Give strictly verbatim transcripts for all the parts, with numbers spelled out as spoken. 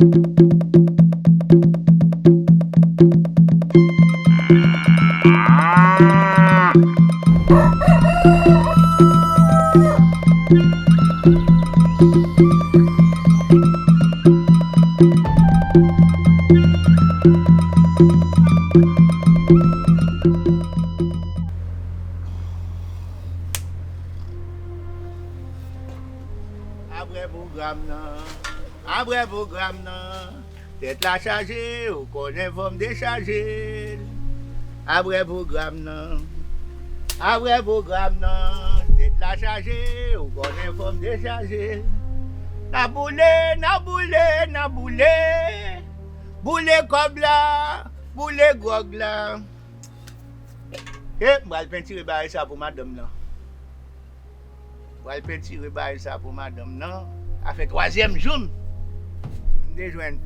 Apre pwogram nan, apre pwogram nan, tèt la chaje, ou konnen fò m dechaje l. Apre pwogram nan, apre pwogram nan, tèt la chaje, ou konnen fò m dechaje l. N ap boule, n ap boule, n ap boule. Boule kòb la, boule gwòg la. E, m pral pentire bagay sa pou madanm nan. Pral pentire bagay sa pou madanm nan. Sa fè twazyèm jou m. Si m te jwenn,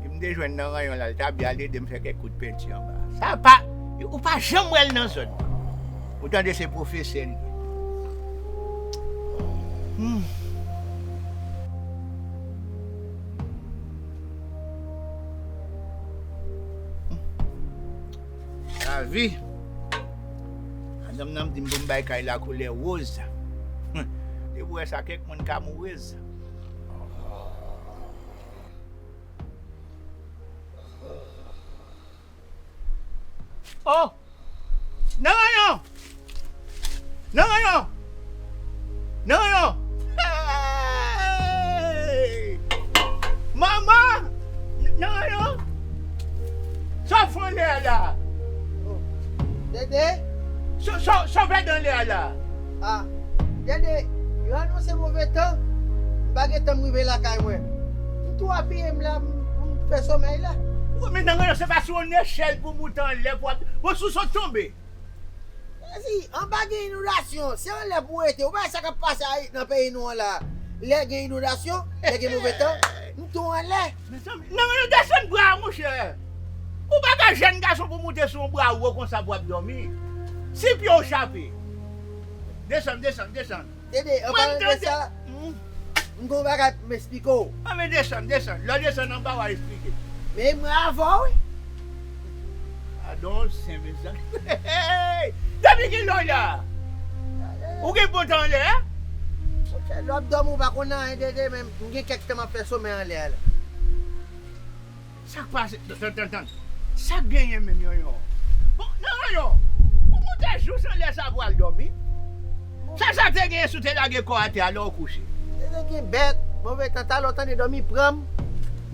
si m te jwenn nan ranyon la, l ta byen al ede m fè kèk kout penti anba. Sa pa, ou pa janm wè l nan zòn nan. Ou tande se pwofesè li ye. Hmm. Lavi. Madanm nan di m pou m bay kay la koulè woz. Depi w wè sa, kèk moun ka mourez. Oh! Nan ranyon! Nan ranyon! Nan ranyon! Hey! Manman! Nan ranyon! Sa w fè anlè a la? Oh. Dede? Sa, sa, sa w fè anlè a la? Ah, Dede, yo anonse move tan. M pa gen tan m rive lakay mwen. M tou apiye m la, m, m fè somèy la. Wi, men nan ranyon, se pa sou yon nechèl pou moute anlè, pou ap, bon, si w sot tonbe. Mezi, anba gen inondasyon, se anlè pou w rete. Ou pa wè sa k ap pase a, nan peyi nou an la. Lè gen inondasyon, lè gen move tan, nou tou anlè. Mezanmi, nan ranyon, desann bra a, monchè. Ou pa ka jèn gason pou moute sou yon bra wo konsa pou ap dòmi. Si pye w chape. Desann, desann, desann. Dede, an palan de sa, m gen yon bagay pou m esplike w. Anben desann, desann. Lè w desann anba, w a esplike. Men mwen avè w, wi. Padon, sen mezanmi. Depi kilè w la? Ou gen pòt anlè, en? Monchè, lè w ap dòmi, ou pa konn anyen, Dede, men m gen kèk tan m ap fè somèy anlè a la. Sa k pase? Tann, tann, tann. Sa k genyen menm, Yonyon? Bon, nan Yonyon, ou moute jous anlè sa pou al dòmi? Sa, sa te genyen si w te lage kò atè a lè w kouche? Te gen bèt, move tan, talè w tande dòmi pran m,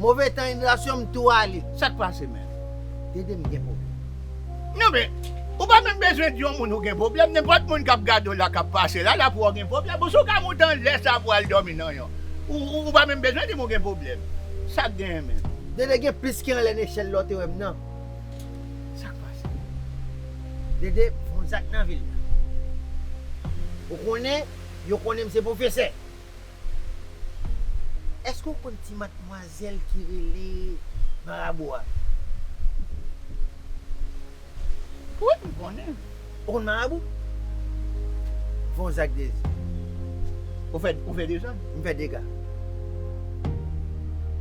move tan, inondasyon, m tou ale. Sa k pase menm? Dede, m gen pwoblèm. Non, men, ou pa menm bezwen di yon moun ou gen pwoblèm. Nenpòt moun k ap gade w la, k ap pase la, l ap wè w gen pwoblèm. Bon, si w ka moute anlè sa pou al dòmi nan yon, ou, ou, ou pa menm bezwen di m ou gen pwoblèm. Sa k genyen menm? Dede, gen plis ki anlè nechèl la w te wè m nan. Sa k pase? Dede, fè yon zak nan vil la. Ou konnen, yo konnen m se pwofesè. Èske w konn ti madmwazèl ki rele Marabou a? Wi, m konnen. Ou konn Marabou? Fè yon zak Dezi. Ou fè, ou fè dezòd? M fè dega.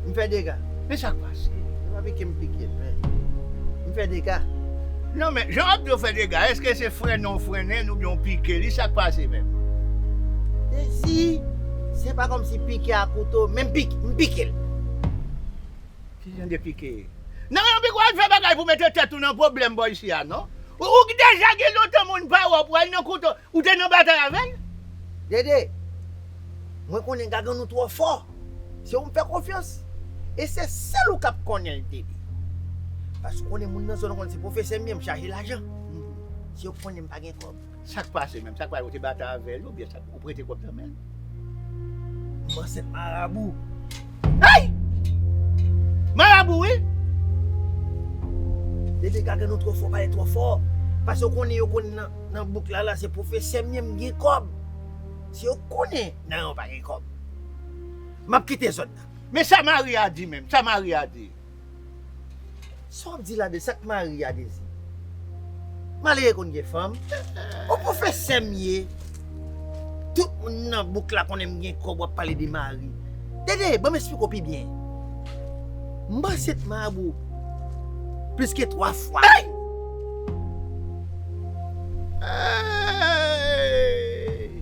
M fè dega. Men sa k pase? Yo pa pike m pike l, men. M fè dega. Non, men, jan w ap di w fè dega, èske se frennen w frennen l oubyen w pike li? Sa k pase menm? Dezi, se pa kòmsi pike a kouto, men m pik-, m pike l. Ki jan de pike? Nan yon pik w al fè bagay pou mete tèt ou nan pwoblèm bò isi a, non? Ou, ou deja gen lontan moun pa wè w pou al nan kouto. Ou te nan batay avè l? Dede, mwen konnen gagann ou twò fò. Se ou m fè konfyans. E se sèl ou k ap konnen l, Dede. Paske ou konnen moun nan zòn ou konnen se pwofesè m ye, m chaje lajan. Se yo k konnen m pa gen kòb. Sa k pase menm? Sa k pase? Ou te batay avè l oubyen sa, ou prete kòb nan men l? M ansent marabou. Ay! Marabou, wi! Dede, gagann ou twò fò, pale twò fò. Paske ou konnen yo konn nan, nan bouk la, la, se pwofesè m ye, m gen kòb. Si yo konnen, nan yo pa gen kòb. M ap kite zòn nan. Men sa mari a di menm, sa mari a di. Sa w ap di la de sa k mari a, Dezi? Malere konn gen fanm. Ou pwofesè m ye. Tout moun nan bouk la konnen m gen kòb, w ap pale de mari. Dede, ban m esplike w pi byen. M ansent marabou plis ke twa fwa.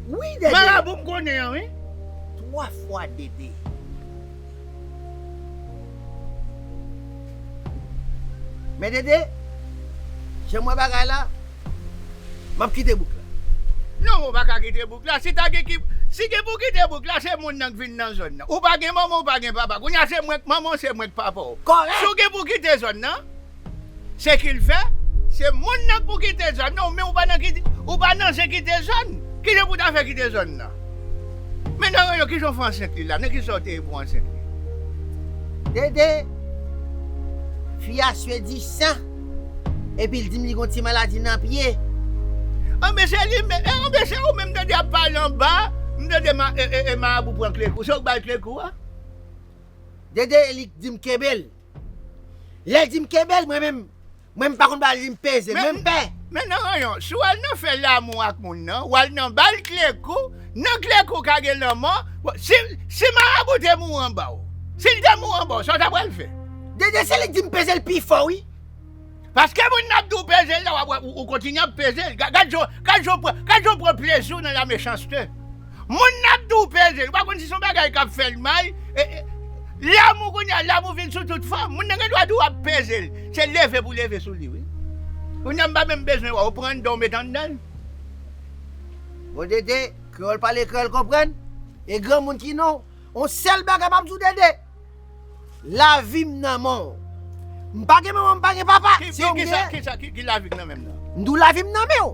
Wi, Dede. Marabou m konnen an, wi. Twa fwa, Dede. Men Dede, jan m wè bagay la, m ap kite bouk la. Non, ou pa ka kite bouk la. Si ta gen ki, si gen pou kite bouk la, se moun nan k vin nan zòn nan. Ou pa gen manman, ou pa gen papa. Kounye a se mwen k manman w, se mwen k papa w. Kòrèk. Si w gen pou kite zòn nan, se ki l fè, se moun nan k pou kite zòn nan, men ou pa nan kite, ou pa nan se kite zòn. Ki jan pou ta fè kite zòn nan? Men nan ranyon, ki jan w fè ansent li la? Nan ki sa w te ye pou ansent li? Dede, fi a swedisan, epi l di m li gon ti maladi nan pye. Anben se li menm, e, anben se ou menm m tande ap pale anba, m tande ma, e, e, e, marabou pran kle kou. Se ou k ba l kle kou a? Dede, li di m kenbe l. Lè l di m kenbe l, mwen menm, mwen m pa konn ba l, li m peze l, mwen m pè. Men nan ranyon, si w al nan fè lamou ak moun nan, w al nan ba l kle kou, nan kle kou ka gen lanmò. Bon, si, si marabou te mouri anba w, si l te mouri anba w, sa w ta pral fè? Dede, se li k di m peze l pi fò, wi. Paske moun nan ap di w peze l la, w ap, w ap, ou, ou kontinye ap peze l. Ga-, gad jan, gad jan w pran, gad jan w pran plezi w nan la mechanste. Moun nan ap di w peze l, ou pa konn si se yon bagay k ap fè l mal. E, e, lamou kounye a, lamou vin sou tout fòm. Moun nan gen dwa di w ap peze l. Se leve pou leve sou li, wi. Kounye a m pa menm bezwen wè w, pran anndan w met anndan l. Bon, Dede, kreyòl pale, kreyòl konprann. E granmoun ki non, yon sèl bagay m ap di w, Dede. Lavi m nan men w. M pa gen manman, m pa gen papa. Ki, se ki, yon ki sa, gen. Ki sa, ki, ki lavi k nan men m nan? M di w lavi m nan men w.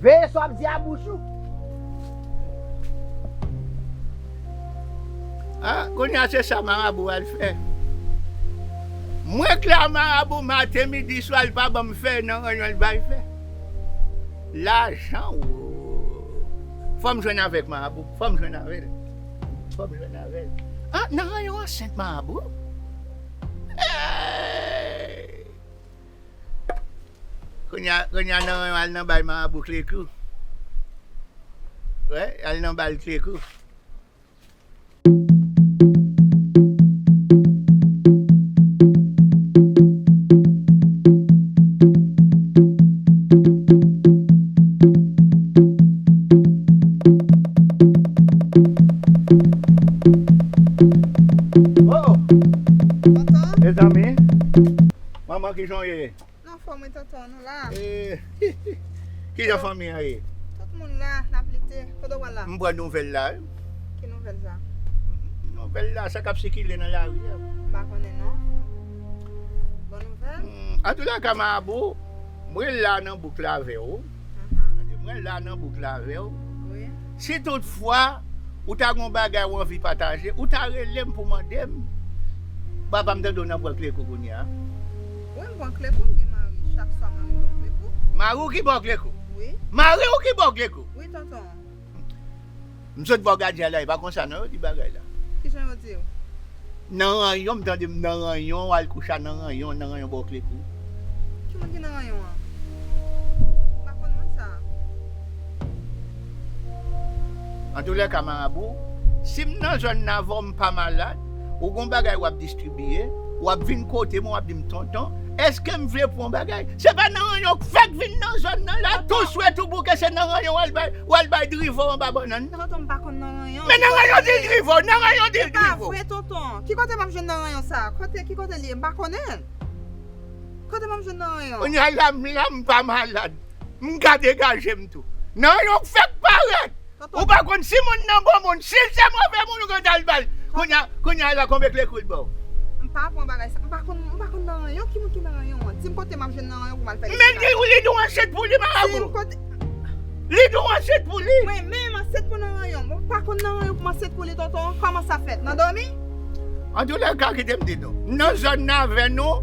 Veye sa w ap di a bouch ou. A, kounye a se sa marabou al fè. Mwen k la marabou maten, midi, swa, l pa ban m fè, nan ranyon l bay fè. Lajan, wo. Fò m jwenn avèk marabou, fò m jwenn avè l. Fò m jwenn avè l. A, nan ranyon ansent marabou? Hey! Kounye a, kounye a nan ranyon al nan bay marabou kle kou. Wè, al nan ba l kle kou. Oh! Tonton? Mezanmi, manman, kijan w ye? Anfòm wi tonton, nou la. Eh, kijan fanmi an ye? Tout moun la, n ap lite. Kote w pral la? M pran nouvèl la, wi. Ki nouvèl sa? Nouvèl la, sa k ap sikile nan lari a. M pa konnen non. Bon nouvèl? Hmm, antoulèka, marabou, mwen la nan bouk la avè w. Ahan. Tande, mwen la nan bouk la avè w. Wi. Si toutfwa ou ta gon bagay ou anvi pataje, ou ta rele m pou mande m. Papa, m tande w nan pran kle kou kounye a. Wi, m pran kle kou, m gen mari. Chak swa mari m ban m kle kou. Mari w ki ba w kle kou? Wi. Mari w ki ba w kle kou? Wi, tonton. M sot ba w gadyen la, e pa konsa non yo di bagay la. Kijan yo di w? Nan ranyon, m tande m nan ranyon, w al kouche nan ranyon, nan ranyon ba w kle kou. Ki moun ki nan ranyon an? M pa konn moun sa. Antoulèka, marabou, si m nan zòn nan avè w, m pa malad, ou gon bagay w ap distribiye, w ap vin kote mwen, w ap di m tonton, èske m vle pran yon bagay? Se pa nan ranyon k fèk vin nan zòn nan la, tou swet ou bouke, se nan ranyon w al bay, w al bay drivo anba bannann nan. Tonton, m pa konn nan ranyon. Men nan ranyon di l drivo, nan ranyon di l drivo. E pa vre, tonton. Ki kote m ap jwenn nan ranyon sa? Kote, ki kote l ye? M pa konnen. Kote m ap jwenn nan ranyon? Kounye a la, m la, m pa malad. M ka degaje m tou. Nan ranyon k fèk parèt. Tonton. Ou pa konn si moun nan bon moun, si l se move moun ou gentan al ba l. Kounye a, kounye a la, konbyen kle kou l ba w? M pa pran bagay sa. M pa konn, m pa konn nan ranyon. Ki moun ki nan ranyon an? Di m kote m ap jwenn nan ranyon pou m al fè. Men li, li di w ansent pou li, marabou. Di m kote. Li di w ansent pou li. Mwen menm ansent pou nan ranyon. Mwen pa konn nan ranyon pou m ansent pou li, tonton. Kòman sa fèt? Nan dòmi? Antoulèka, kite m di nou. Nan zòn nan avè nou,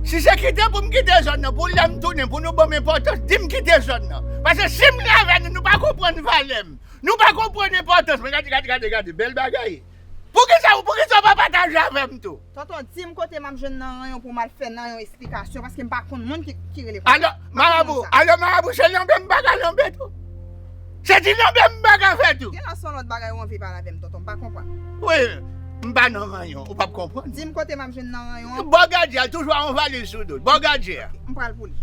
si se kite pou m kite zòn nan, pou lè m tounen, pou nou ban m enpòtans, di m kite zòn nan. Paske si m la avè nou, nou pa konprann valè m. Nou pa konprann enpòtans mwen. Gade, gade, gade, gade. Bèl bagay. Poukisa, poukisa w pa pataje avè m tou? Tonton, di m kote m ap jwenn nan ranyon pou m al fè nan yon esplikasyon, paske m pa konn moun ki, ki rele konsa. Alò, marabou, alò, marabou, se lanbe m pa ka lanbe tou. Se ti nan men m pa ka fè tou. Gen lè se yon lòt bagay ou anvi pale avè m, tonton, m pa konprann. Wi, m pa nan ranyon, ou p ap konprann. Di m kote m ap jwenn nan ranyon an. Bò gadyè a toujou a yon valiz sou do l. Bò gadyè a. Ok, m pral pou li.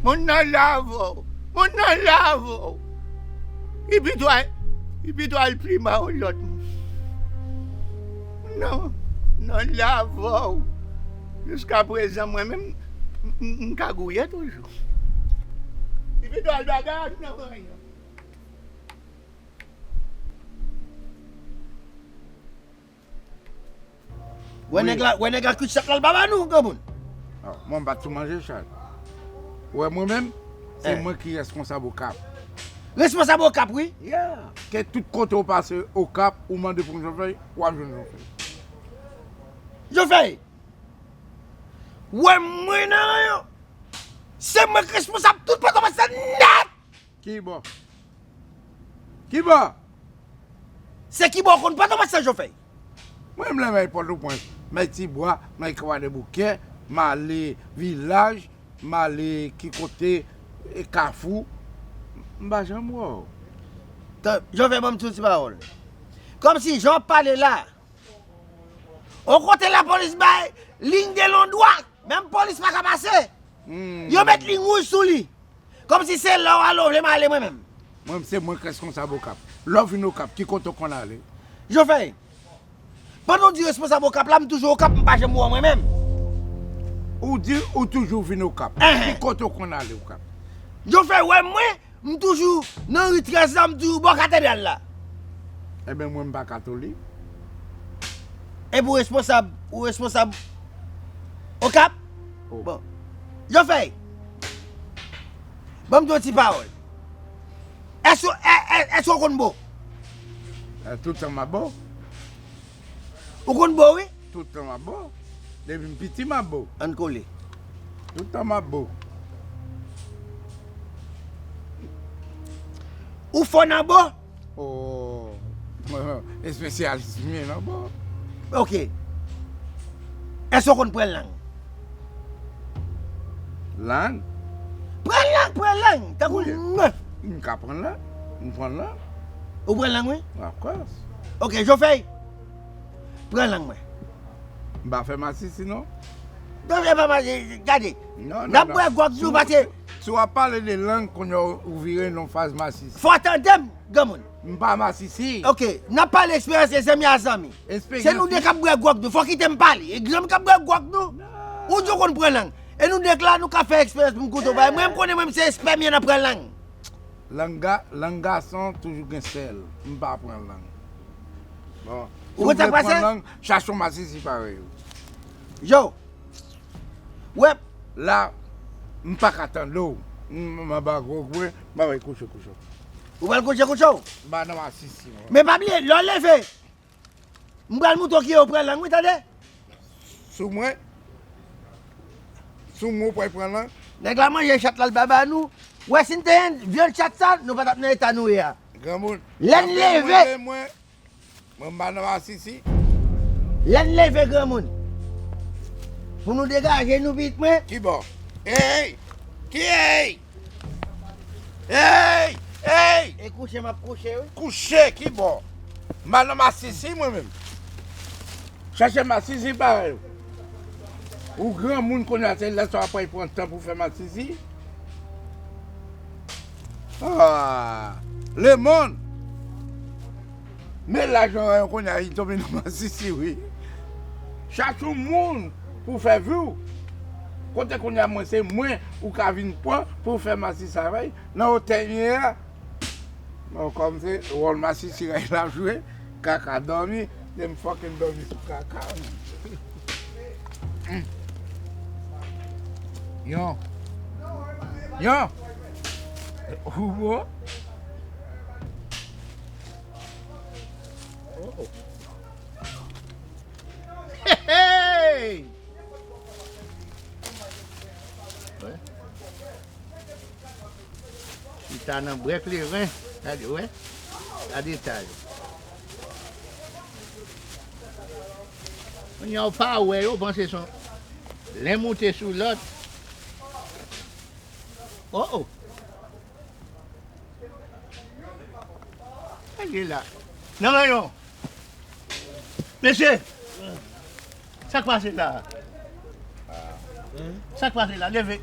Moun nan la avè w. Moun nan la avè w. Li pito al, li pito al pli mal yon lòt moun. Moun nan, moun nan la avè w. Jiskaprezan, mwen menm, m, m, m ka gouye toujou. Li pito al bagay ak nan ranyon. Wè nèg la, wè nèg la kwit chat la, l pa ba nou, granmoun. Ah, mwen m pa t sou manje chat. Ou wè mwen menm, se mwen ki responsab Okap. Responsab Okap, wi. Yeah. Ke tout kote ou pase Okap, ou mande pou Jofèy, w ap jwenn Jofèy. Jofèy! Wè mwen nan ranyon. Se mwen k responsab tout Pòtoprens la nèt! Kibò? Kibò? Se kibò w konn Pòtoprens la, Jofèy? Mwen, m lè m al Pòtoprens, m al Tibwa, m al Kwadèboukè, m ale Vilaj, m ale ki kote, e, Kafou, m pa janm wè w. Tan, Jofèy, ban m di w ti pawòl. Kòmsi jan w ap pale la, yon kote lapolis bay liy de lon dwat, menm polis pa ka pase. Hmm. Yo met liy wouj sou li. Kòmsi se la w ale, w vle m ale mwen menm. Mwen, se mwen k responsab Okap. Lè w vin Okap, ki kote w konn ale? Jofèy, pandan w di responsab Okap la, m toujou Okap, m pa janm wè w mwen menm. Ou di ou toujou vin Okap. Enhen. Ki kote w konn ale Okap? Jofèy, wè mwen, m toujou nan ri trèz la, m toujou bò katedral la. Ebyen, mwen, m pa katolik. Epi ou responsab, ou responsab Okap? Oh. Bon. Jofèy, ban m di w yon ti pawòl. Èske, è, è, èske w konn bo? Eh, tout tan m ap bo. Ou konn bo, wi? Tout tan m ap bo. Depi m piti, m ap bo. Ann kole. Tout tan m ap bo. Ou fò nan bo? Oh, espesyalis m ye nan bo. Ok. Èske w konn pran lang? Lang? Pran lang, pran lang. Tankou mwen. M ka pran lang. M pran lang. Ou pran lang, wi? Of course. Ok, Jofèy. Pran lang mwen. M pa fè masisi, non. Non, e pa masisi, gade. Non, non, non. N ap bwè gwòg nou, paske si w ap pale de lang, kounye a ou vire nan faz masisi. Fò w tande m, granmoun. M pa masisi. Ok, n ap pale eksperyans e zanmi a zanmi. Se nou de k ap bwè gwòg nou. Fò w kite m pale. E zanmi k ap bwè gwòg nou. Non. Ou di w konn pran lang. E nou de k la, nou ka fè eksperyans pou m koute w. Mwen, m konnen mwen, m se espè m ye nan pran lang. Lang ga-, lang gason toujou gen sèl. M pa pran lang. Bon, si w vle pran lang, chache yon masisi parèy ou. Yo, wè. La, m pa ka tande w. M, m anba gwo gwen, m ap kouche kouche w. Ou pral kouche kouche w? M pa nan masisi, mwen. Men pa bliye, lè w leve, m pral montre w ki yo pran lang, wi, tande? Sou mwen? Sou mwen w pral pran lang? Nèg la manje chat la, l pa ba nou. Wè, si n te vyann chat sa, nou pa t ap nan eta nou ye a. Granmoun, lè n leve, mwen, mwen, mwen pa nan masisi. Lè n leve, granmoun, pou nou degaje nou pitit mwen. Kibò? Ey! Ki ey? Ey! Ey! E kouche m ap kouche, wi. Kouche, kibò? M pa nan masisi, mwen menm. Chache masisi parèy ou. Ou granmoun kounye a, se lè sa w ap pran tan pou fè masisi. Ah, lemonn! Men lajan an kounye a, li tonbe nan masisi, wi. Chache yon moun pou fè vi w. Kote kounye a, mwen, se mwen ou ka vin pran pou fè masisi avè l nan otèl m ye a. Bon, kòm se wòl masisi la jwe, kaka dòmi, dem fucking dòmi sou kaka. Yon. Yon. Ou bon? Oh. Hey, hey! Wè. Chita nan brèk leren. Gade, wè. Gade eta yo. Kounye a w pa wè yo, panse se yon len moute sou lòt. Oh, oh. Li la. Nan rayon. Mesye, sa k pase la? Sa k pase la? Leve.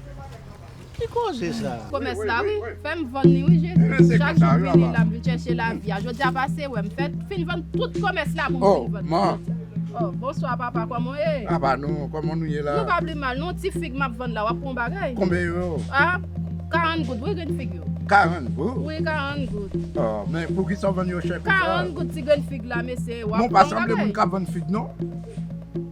Ki koze sa? Komès la, wi. Fè m vann li, wi, Jezi. Chak jou m vini la, m vin chèche lavi a. Jodi a pase, wè, m fè fin vann tout komès la pou m fin vann. Oh, bonswa, papa, kòman w ye? Apa nou, kòman nou ye la? Nou pa pi mal, non, ti fig m ap vann la, w ap pran bagay. Konbyen yo? Ah, karant goud, wi, grenn fig yo. Karant goud? Wi, karant goud. Oh, men poukisa w vann yo chè konsa? Karant goud ti grenn fig la, mesye, w ap pran bagay. Bon, pa sanble moun k ap vann fig, non?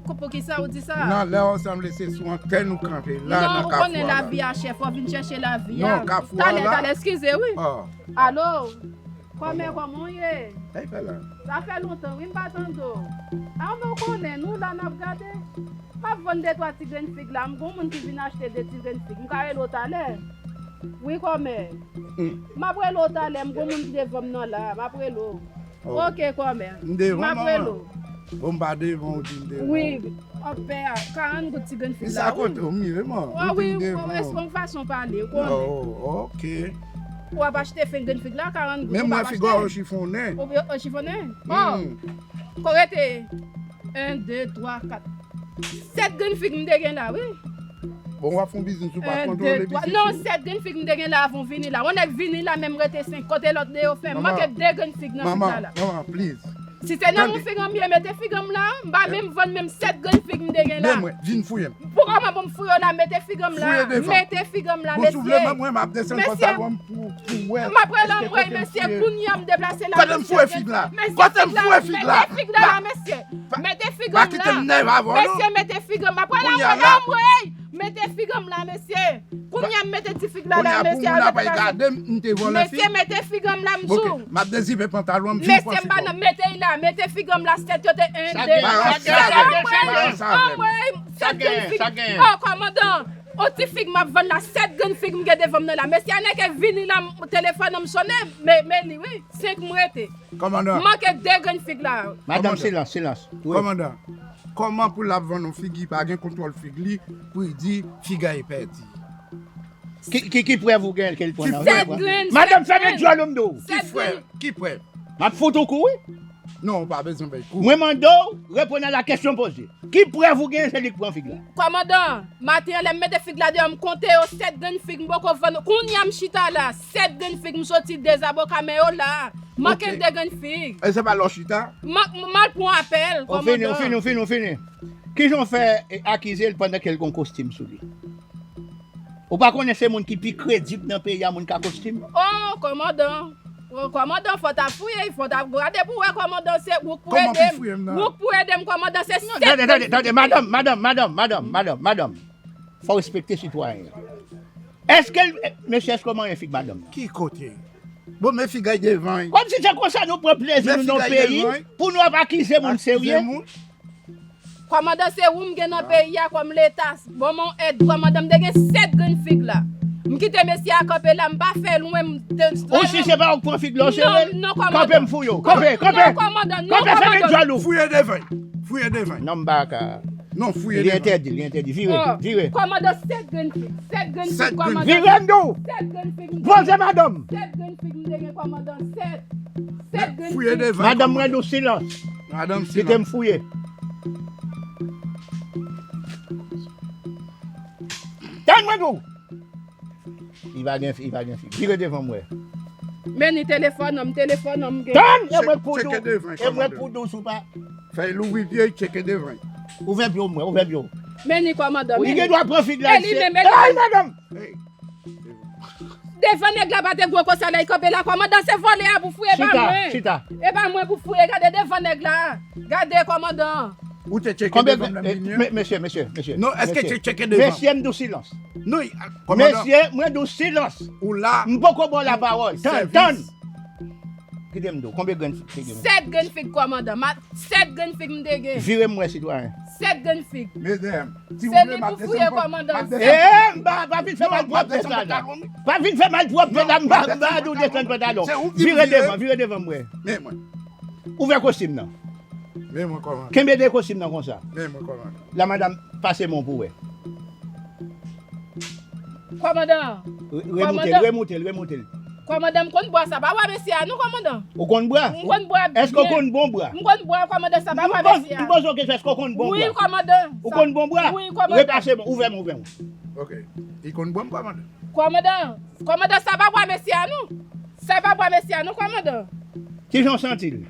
Ko-, poukisa w di sa? Nan lè w sanble se sou antèn ou kanpe la, nan kafou a la. Non, ou konnen lavi a chè, fò w vin chèche lavi a. Non, kafou a la. Talè, talè, eskize, wi. Oh. Alo? Kòmè, kòman w ye? Sa fè la. Sa fè lontan, wi, m pa tande w. A, men w konnen, nou la n ap gade. M ap vann de twa ti grenn fig la, m gon moun ki vin achte de ti grenn fig. M ka rele w talè? Wi, kòmè. M ap rele w talè, m gon moun ki devan m nan la, m ap rele w. Oh. Oke, kòmè. M devan, manman. M ap rele w. Bon, m pa devan, ou di m devan. Wi, anpè a, karant goud ti grenn fig la, wi. Sa kote w, m ye, man. Ou di m devan. Wi, wi, se yon fason pale, ou konnen. Oh, oke. W ap achte fen grenn fig la, karant goud, ou p ap achte. Men mwen fig ou chifonnen. Ou, ou chifonnen? Oh. Ko rete? En, de, twa, kat. Sèt grenn fig m te gen la, wi. Bon, w ap fè yon biznis ou pa kontwole biznis ou. Non, sèt grenn fig m te gen la avan w vini la. Yon nèg vini la, men m rete senk. Kote lòt de yo fè? M manke de grenn fig nan fig la la. Manman, manman, please. Si se nan yon fig an m ye, mete fig an m la. M pa menm vann menm sèt grenn fig m te gen la. Men mwen, vin fouye m. Pou kòman pou m fouye w la, mete fig an m la. Fouye devan. Mete fig an m la, mesye. Bon, si w vle, mwen, m ap desann pantalon m pou, pou wè. M ap rele anmwey, mesye, kounye a m deplase la. Kote m fouye fig la? Kote m fouye fig la? Mete fig la la, mesye. Mete fig an m la. Pa kite m nève avè w, non. Mesye, mete fig an m. M ap rele anmwey, anmwey. Mete fig an m la, mesye. Kounye a m mete ti fig la la, mesye, arete pale. Kounye a pou moun ap gade m, m te vòlè fig. Mesye, mete fig an m la, m di w. Ok, m ap dezipe pantalon m, vin pran fig ou. Mesye, m pa nan, mete l la, mete fig an m la, sèt yo te en, de, twa, kat, senk, anmwey, sèt grenn fig. Oh, kòmandan, yon ti fig m ap vann la, sèt grenn fig m gen devan m nan la. Mesye, a nèg vini la, telefòn an m sonnen, men, men li, wi, senk m rete. Kòmandan. M manke de grenn fig la. Madanm, silans, silans. Wi. Kòmandan, kòman pou l ap vann yon figi pa gen kontwòl fig li pou l di fig a e pèdi? Ki, ki, ki prèv ou gen ke l pran nan? Sèt grenn, sèt grenn. Madanm, fèmen dyòl ou m di w. Ki prèv? Ki prèv? M ap fout ou kou, wi. Non, ou pa bezwen bay kou. Mwen mande w, reponn a la question posée. Ki prèv ou gen se li k pran fig la? Kòmandan, maten an lè m mete fig la deyò, m konte yo, sèt grenn fig m poko vann. Kounye a m chita la, sèt grenn fig m soti de zaboka men yo la. Manke de grenn fig. E se pa lè w chita? M, m al pran apèl, kòmandan. Ou fini, ou fini, ou fini, ou fini. Kijan w fè, e, akize l pandan ke l gon kostim sou li? Ou pa konnen se moun ki pi kredib nan peyi a, moun ka kostim? Oh, kòmandan. Oh, kòmandan, fò w ta fouye, fò w ta gade pou w wè, kòmandan, se ou k pou ede m. Ou k pou ede m, kòmandan, se sèt grenn fig. Tande, tande, tande, madanm, madanm, madanm. Fò w respekte sitwayen an. Èske l, e, mesye, èske w manyen fig madanm nan? Ki kote? Bon, men fig la devan. Kòmsi se konsa nou pran plezi nou nan peyi, pou nou ap akize moun serye. Kòmandan, se ou m gen nan peyi a kòm leta. Bon, mon èd, kòmandan, m te gen sèt grenn fig la. M kite mesye a kanpe la, m pa fè lwen, m te... Ou si se pa ou k pran fig la, se vre? Non, non, kòmandan. Kanpe, m fouye w. Kanpe, kanpe. Non, kòmandan, non, kòmandan. Kanpe, fèmen dyòl ou. Fouye devan. Fouye devan. Non, m pa ka. Non, fouye devan. Li entèdi, li entèdi. Vire, vire. Kòmandan, sèt grenn fig. Sèt grenn fig, kòmandan. Vire m di w. Sèt grenn fig. Poze madanm. Sèt grenn fig, m te gen, kòmandan, sèt. Sèt grenn fig. Fouye devan. Madanm, mwen di w silans. Madanm, silans. Kite m fouye. Tann mwen di w. Li pa gen, li pa gen fig. Vire devan m wè. Men ni telefòn an m, telefòn an m gen. Tann, e mwen k pou di w, e mwen k pou di w si w pa. Fè l ouvri pye, tcheke devan. Ouvè pye w m wè, ouvè pye w. Men ni kòmandan, men ni. Li gen dwa pran fig la, li se. Ey, madanm! Devan nèg la pa te gwo konsa lè l kanpe la, kòmandan, se vòlè a pou fouye, e pa mwen. Chita, chita. E pa mwen pou fouye, gade devan nèg la. Gade, kòmandan. Ou te tcheke devan m nan vini an? Mesye, mesye, mesye. Non, èske te tcheke devan? Mesye, m di w silans. Non, kòmandan. Mesye, mwen di w silans. Ou la. M poko ba w lapawòl. Tann, tann. Kite m di w, konbyen grenn fig te gen? Sèt grenn fig, kòmandan. Ma, sèt grenn fig m te gen. Vire m wè, sitwayen. Sèt grenn fig. Medam, si w vle, m ap desann pantalon. Se li pou fouye, kòmandan. E, m pa, pa vin fè malpwòpte sa la. Pa vin fè malpwòpte la, m pa, m pa di w desann pantalon. Vire devan, vire devan m wè. Men mwen. Ouvè kostim nan. Men mwen kòmandan. Kenbe de kostim nan konsa. Men mwen kòmandan. La madanm, pase men w pou wè. Kòmandan. Remoute l, remoute l, remoute l. Kòmandan, m konn bwa, sa pa bwa mesye a non, kòmandan. Ou konn bwa? M konn bwa byen. Èske w konn bon bwa? M konn bwa, kòmandan, sa pa bwa mesye a. M poze w kesyon, èske w konn bon bwa? Wi, kòmandan. Ou konn bon bwa? Wi, kòmandan. Repase, ouvè men, ouvè men. Ok. Li konn bwa, kòmandan? Kòmandan, kòmandan, sa pa bwa mesye a non. Sa pa bwa mesye a non, kòmandan. Kijan w santi l?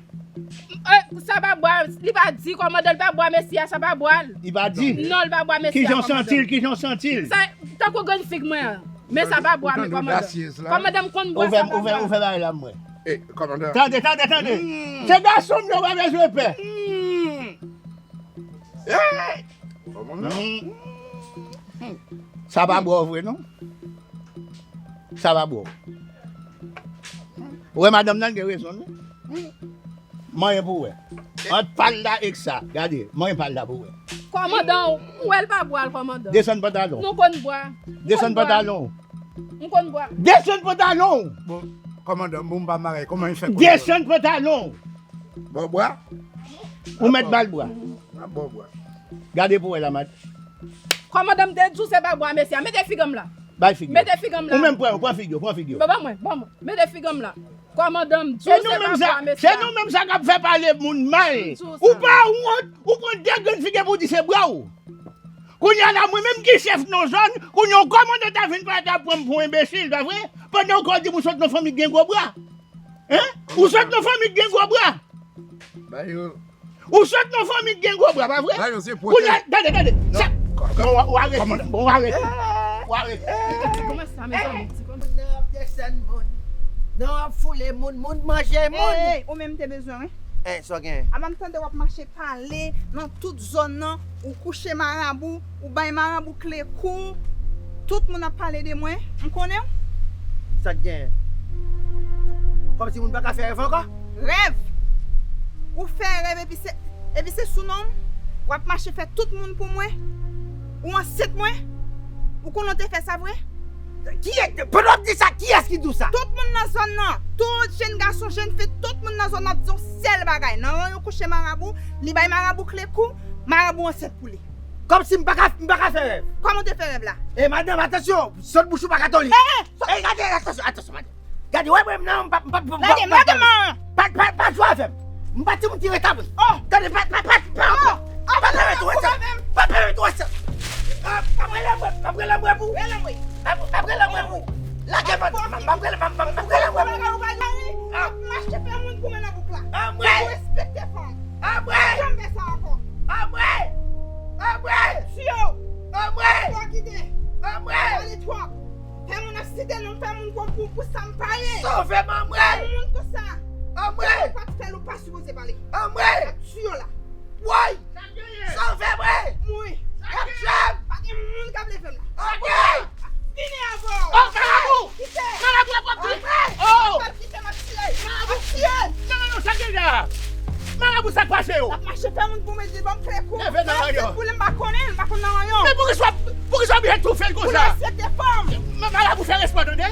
Eh, sa pa bwa, li pa di, kòmandan, li pa bwa mesye a, sa pa bwa l. Li pa di? Non, li pa bwa mesye a, kòmandan. Kijan w santi l? Kijan w santi l? Sa, tankou grenn fig mwen an. Men sa pa bwa, men kòmandan. Kòmandan, m konn bwa, sa pa bwa. Ouvè, ouvè, ouvè bagay la, mwen. Eh, kòmandan. Tande, tande, tande. Se gason m yo, pa bezwen pè. Eh! Kòmandan. Sa pa bwa vre, non? Sa pa bwa. Ou wè madanm nan gen rezon, non? Manyen pou wè. Ant pa l la ek sa. Gade, manyen pa l la pou wè. Kòmandan, ou wè l pa bwa l, kòmandan. Desann pantalon. Nou konn bwa. Desann pantalon. M konn bwa. Desann pantalon. Bon, kòmandan, bon, m pa mare. Kòman l fè kòmandan? Desann pantalon. Bon, bwa. Ou mèt ba l bwa. Bon, bwa. Gade pou wè la, mad. Kòmandan, m te di w se pa bwa mesye a. Mete fig an m la. Bay fig yo. Mete fig an m la. Ou menm pran yo, pran fig yo, pran fig yo. Bon, ban mwen, ban mwen. Mete fig an m la. Kòmandan, m di w se pa bwa mesye a. Se nou menm sa k ap fè pale moun mal. Ou pa wont, ou pran de grenn figi pou w di se bwa w. Kounye a la, mwen menm ki chèf nan zòn, kounye a yon kòmandan ta vin pale ta pran m pou yon enbesil, pa vre? Pandan w ka di m ou sot nan fanmi k gen gwo bwa. Hein? Ou sot nan fanmi k gen gwo bwa. Ba yo. Ou sot nan fanmi k gen gwo bra, pa vre? Ba yo se pwote. Kounye a, tande, tande. Sa, bon, w arete, bon, w arete. W arete. Kòman sa, mezanmi? Moun nan ap desann moun. Nan ap foule moun, moun manje moun. Ey, ou menm te bezwen, wi. Ey, sa w genyen? A m ap tande w ap mache pale nan tout zòn nan, ou kouche marabou, ou bay marabou kle kou, tout moun ap pale de mwen, m konnen w. Sa k genyen? Kòmsi moun pa ka fè rèv ankò? Rèv! Ou fè rèv epi se, epi se sou non m, w ap mache fè tout moun pou mwen, ou ansent mwen, ou konnen w te fè sa vre? Kiyès, pandan w ap di sa, kiyès ki di w sa? Tout moun nan zòn nan, tout jèn gason, jèn fi, tout moun nan zòn nan ap di yon sèl bagay, nan ranyon kouche marabou, li bay marabou kle kou, marabou ansent pou li. Kòmsi m pa ka, m pa ka fè rèv. Kòman w te fè rèv la? E madanm, atansyon, sot bouch ou pa ka toli. E, e, sot. E, gade, atansyon, atansyon, madanm. Gade, wè mwen nan, m pa, m pa, m pa, gade, madanm an. Pa, pa, pa jwe avè m. M pa timoun ki ret avè m. Oh. Gade, pa, pa, pa, pa, oh, pa pèmèt ou wè sa. Pa pèmèt ou wè sa. Ah, pa prele mwen, pa prele mwen pou. Prele mwen. Pa, pa prele mwen pou. Lage mwen, pa, pa prele, pa, pa, pa prele mwen pou. Ah. Mache fè moun pou mwen nan bouk la. Ah, mwen. Ou respekte fanm. Anmwey! Janm fè sa ankò. Anmwey! Anmwey! Tiyo! Anmwey! Fò kite. Anmwey! Pale twòp. Fè moun ap site non m, fè moun pran pou, pou sa m pa ye. Sove m, anmwey! Yon moun konsa. Anmwey! Ou pa t fè l, ou pa sipoze pale. Anmwey! Ap tiyo la. Woy! Sove mwen! Mwen. Ap tiye m! Pa gen moun k ap leve m la. Anmwey! Fini avè w. Oh, marabou! Kite! Marabou ap pran. Oh! Kite m ap tire. Marabou! Ap tire! Non, non, non, sa k gen la? Marabou, sa k pase yo? L ap mache fè moun pou mwen di ban m kle kou. Leve nan ranyon. Pou li m pa konnen, m pa konn nan ranyon. Men poukisa, poukisa w byen toufe l konsa? Pou l respekte fanm. Ma-, marabou, fè respè, tande?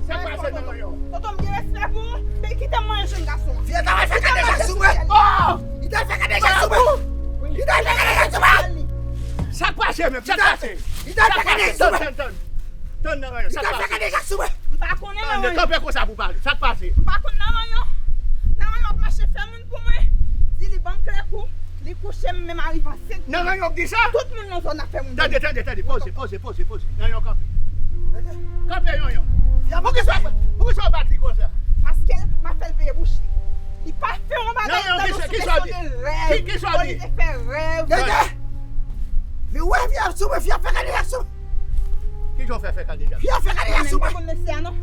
Sa k pase nan ranyon? Tonton, m gen respè pou ou, men kite m manyen jèn gason an. Fi a ta fè kadejak sou mwen. Oh! Li ta fè kadejak sou mwen. Li ta fè kadejak sou mwen. Sa k pase menm? Sa k pase? Li ta fè kadejak sou mwen. Tann, tann, tann. Tann nan ranyon. Sa k pase? Li ta fè kadejak sou mwen. M pa konnen nan ranyon. Kanpe konsa pou pale. Sa k pase? M pa konn nan ranyon. Nan ranyon ap mache fè moun pou mwen. Di li ban m kle kou. Li kouche m menm arive ansent. Nan ranyon ap di sa? Tout moun nan zòn ap fè moun. Tande, tande, tande. Poze, poze, poze, poze. Nan yon kanpe. Kanpe yon yon. Poukisa, poukisa w bat li konsa? Paske m ap fè l peye bouch li. Li pa fè yon bagay tankou sou kesyon de rèv. Ki, ki sa w di? Li te fè rèv. Tande. Li wè fi ap sou mwen, fi ap fè kadejak sou mwen. Kijan w fè fè kadejak? Fi ap fè kadejak sou mwen. M pa konn mesye a non.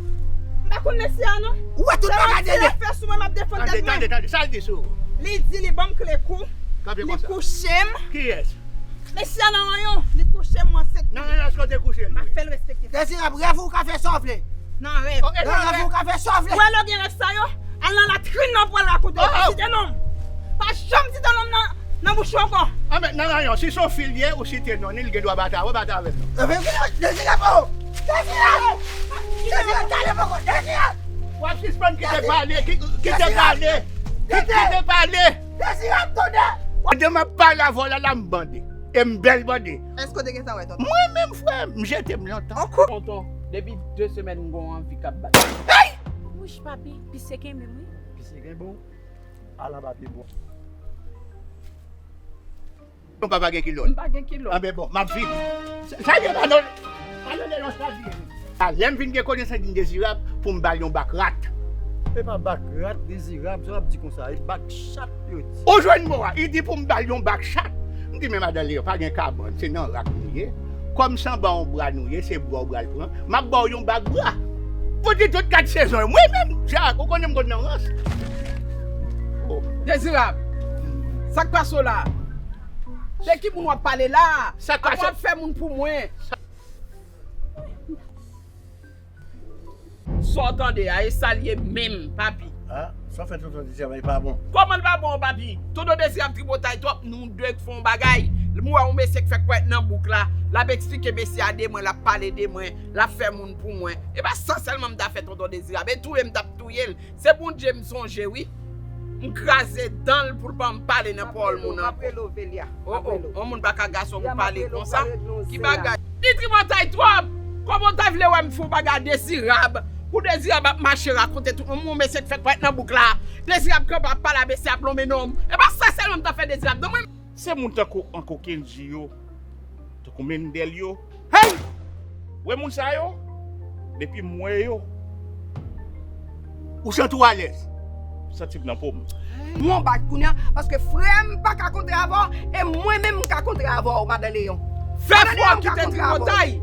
M pa konn mesye a non. Ou wè tout bagay de li. Fè sou mwen, m ap defann tèt mwen. Tande, tande, tande. Sa l di sou ou? Li di li ban m kle kou. Kanpe konsa. Li kouche m. Kiyès? Mesye a nan ranyon, li kouche m ansent. Nan ranyon, èske w te kouche l? M ap fè l respekte. Dezirab, rèv ou ka fè sa w vle. Nan rèv. Nan rèv ou ka fè sa w vle. Ou wè lè w gen rèv sa yo, al nan latrin nan pou al rakonte yo. Pa site non m. Pa janm site non m nan, nan bouch ou ankò. Anben, nan ranyon, si se yon fi l ye, ou site non li, li gen dwa bat avè w, bat avè l non. Dezirab, oh! Dezirab! Dezirab, gade poko, Dezirab! W ap sispann kite pale, ki-, kite pale. Kite pale. Dezirab, tonnè! Pandan m ap pale avè w la, la m bande. E m bèl bande. Èske w te gentan wè tonton? Mwen menm, frè, m jete m lontan. Tonton. Depi de semèn m gon anvi k ap bat. Wouch, papi, pis se kenbe m wi. Pis se kenbe w? Ala papi bon. Yon papa gen kilòt. M pa gen kilòt. Anben bon, m ap vini. Sa, sa ye pa non. Pa non, non, sa vini. A, lè m vin gen konesans di Dezirab pou m ba l yon bak rat. E pa bak rat, Dezirab, sa w ap di konsa, e bak chat yo di. Ou jwenn mo a, li di pou m ba l yon bak chat. M di, men madan Leyon, pa gen kabann, se nan rak nou ye. Kòm se anba yon bra nou ye, se bra w pral pran, m ap ba w yon bak bra. Ou di tout kat sezon, mwen menm, Jak, ou konnen m konn nan rans. Oh. Dezirab, sa k pase w la? De ki moun w ap pale la? Sa k pase? Apa w ap fè moun pou mwen? Sa w tande a, e sa l ye menm, papi. A, sa w fè tonton Dezirab, e pa bon. Kòman l pa bon, papi? Tonton Dezirab tripotay twòp, nou de k fè yon bagay. M wè yon mesye k fèk parèt nan bouk la, l ap eksplike mesye a de mwen, l ap pale de mwen, l ap fè moun pou mwen. E pa sa sèlman m ta fè tonton Dezirab, e touye m t ap touye l. Se Bondye m sonje wi. M kraze dan l pou l ban m pale nan pawòl moun ankò. M ap rele w, Velia. Oh, oh, yon moun pa ka gason pou pale konsa. Ki bagay? Li tripotay twòp. Kòman w ta vle wè m fè yon bagay a Dezirab? Pou Dezirab ap mache rakonte tout moun, yon mesye k fèk parèt nan bouk la. Dezirab kanpe ap pale a mesye a, lonmen non m. E pa sa sèlman m ta fè Dezirab, non mwen. Se moun tankou Anko Kendji yo, tankou Mendel yo. Hey! Wè moun sa yo? Depi m wè yo, ou santi w alèz? M santi m nan po m. M yon bak kounye a, paske frè m pa ka kontre avè w, e mwen menm m ka kontre avè w, madan Leyon. Fè fwa kite tripotay.